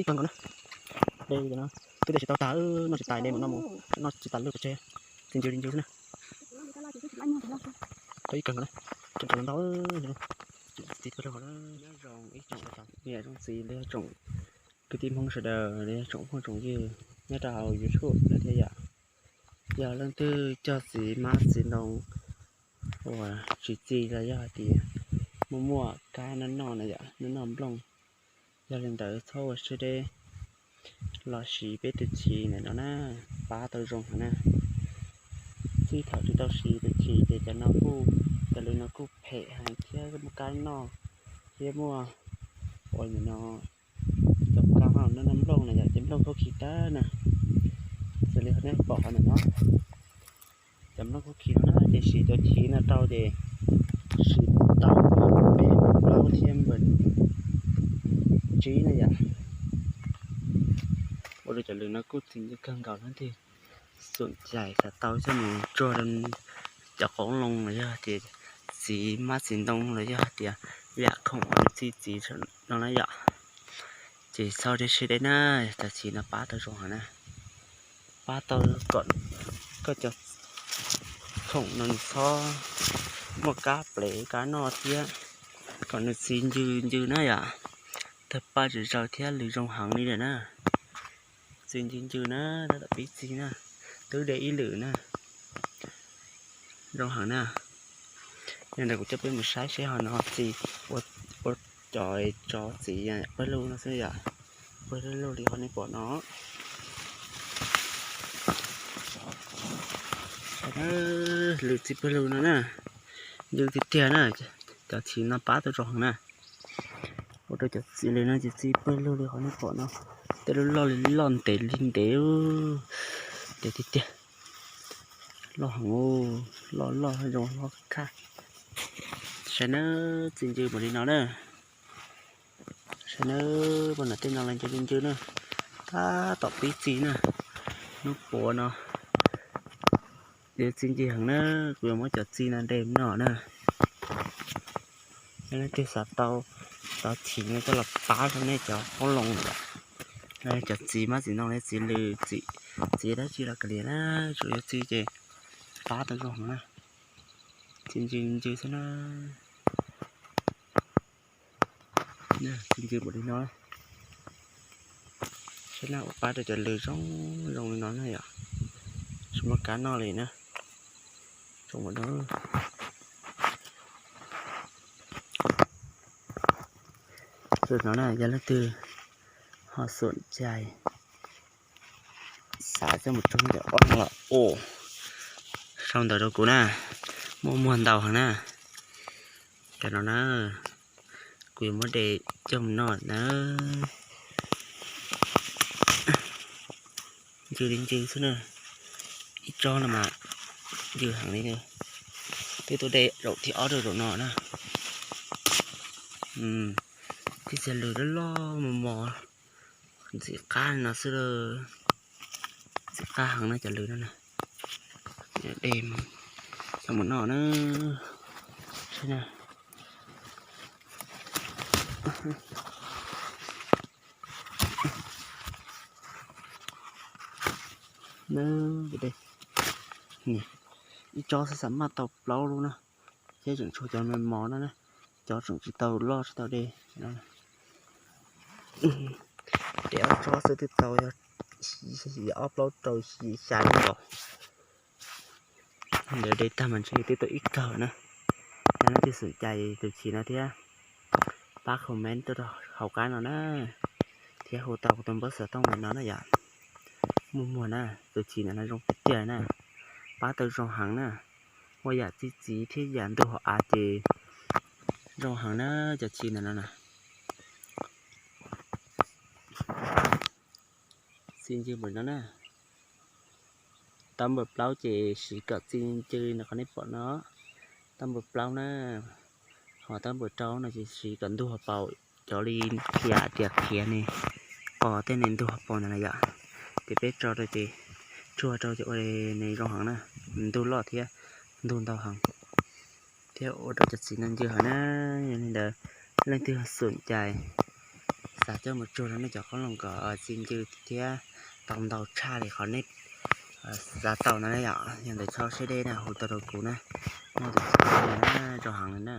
Ib kawg nkaus na. De no twb de tsis tau tag, noj tsis tas de mam noj mus, noj tsis tas lwj pov tseg. Txiv ncw li ncw xwb na. Ib kawg nkaus na. Tseem ntau. Nyob zoo ib tsoom niam tsoom txiv los yog tsoom kwv tij Hmoob sawv daws los yog tsoom phooj tsoom ywg nyob rau hauv YouTube no thiab yom. Yog leej twg cog txiv mab txiv ntoo uas tsis txi los yog hais tias muaj muaj kab noj noj na yom, noj noj nplooj, yog li ntawd txhob ua siab deb los siv peb tus chiv ntawm no na, pab tau zoo heev na. Txij thaum tsis tau siv tus chiv ces cov no kuj, cov lws no kuj phem heev thiab muaj kab noj thiab muaj ua ntawm no cov kab noj noj nplooj na yom, ces nplooj kuj khi tag na. Xws li qhov nej pom qhov ntawm no, cov nplooj kuj khi no na, ces siv cov chiv no rau ces siv tau npawb peb npawb plaub thiab npawb tsib na yom. Ua rau cov lws no kuj txiv ncw kawg nkaus, leej twg xom cai xav tau coj mus tsuag rau cov qoob loo los yog tias txiv mab txiv ntoo los yog tias yam khoom uas nws txi txiv no na yom. Ces txhob ua siab deb na, cov chiv no pab tau zoo heev na. Pab tau kom koj cov khoom no nws txhob muaj kab plev kab noj thiab kom nws txi ncw ncw na yom. Tawg paj zom zaws thiab lws zoo heev li lawm na. Txi ncw ncw na, tab tom pib txi na, twb de ib lwm na. Zoo heev na. Yog ntawd kuv coj peb mus saib seb ho no txi ua, ua cov tsov txiv pawg lug no xwb yom. Pawg lug li qhov nej pom no. Lwm txi pawg lug no na, ncw tiag tiag na. Cov txiv no pab tau zoo heev na. Ua rau cov txiv lws no ces txi pawg lug li qhov nej pom no. Tej lub loj li loj, ntev li ntev, ntev tiag tiag. Loj heev, loj loj zoo loj khaj. Saib nawb, txi ncw npaum li no na. Saib nawb, pab no tej no los ncw li ncw na. Tab tom pib txi na. Hnub puav no yuav txi ncw heev na, kuv yuav muab cov txi no de noj na. Yog leej twg xav tau cov chiv no coj los pab rau nej cov qoob loo lawm, cov txiv mab txiv ntoo, txiv lws, txiv dab tsi los kav liam na, tsuas yog txi ces pab tau zoo heev na. Txi ncw ncw xwb na. Txi ncw npaum li no. Saib na, ua pab rau cov lws zoo zoo li no na yom. Tsis muaj kab noj li na. Zoo npaum no. Tam no na, yog leej twg ho xom cai xav coj mus rau cov ob no los ua sau ntawv rau kuv na, muaj muag ntau heev na. Cov no na, kuv yuav muab de coj mus noj na. Ncw li ncw xwb na, ib tsob no mas ncw heev li. Twb tuaj de zaum thib ob rau zaum no na. Tib txhia lws loj loj mos mos, ntxim qab no xwb, ntxim qab heev na cov lws no na. De coj mus noj na, saib na. Ib tsob xwb xav maj tau plaub lub na, thiab tseem tshuav cov me mos no na, cov tseem tsis tau loj tsis tau de. De ob tsob xwb twb tau, yog ob plaub rau xya lub los. Ntawd de tag mas ntshe twb tau ib kawg na. Yog leej twg xom cai tus chiv no thiab, pab comment tuaj rau hauv qab no na, thiab hu tau kuv tus npawb xov tooj ntawm no na yom. Muaj muag na, tus chiv ntawm no zoo tiag tiag na, pab tau zoo heev na. Muaj yam txi txiv thiab yam ntug hauv av ces zoo heev na, cov chiv ntawm no na. Txi ncw npaum no na. Tau npawb plaub ces siv kom txi ncw nram qhov nej pom no. Tau npawb plaub na, ho tau npawb rau no ces siv kom ntug hauv paus, cov li khiav tias khiav ne, qos tej ne ntug hauv paus ntawd na yom. Ces peb tso rau ces tsuag rau ces ua ne zoo heev na, ntug loj thiab ntug ntau heev, thiab ua rau cov txiv no ncw heev na. Yog li ntawd, leej twg xom cai txav coj mus tsuag rau nej cov qoob loo kom txi ncw thiab tau ntau tshaj li qhov nej xav tau no na yom. Yog ntawd txhob siab deb na, hu tau rau kuv na. Muaj tus txiv na, rau heev li na.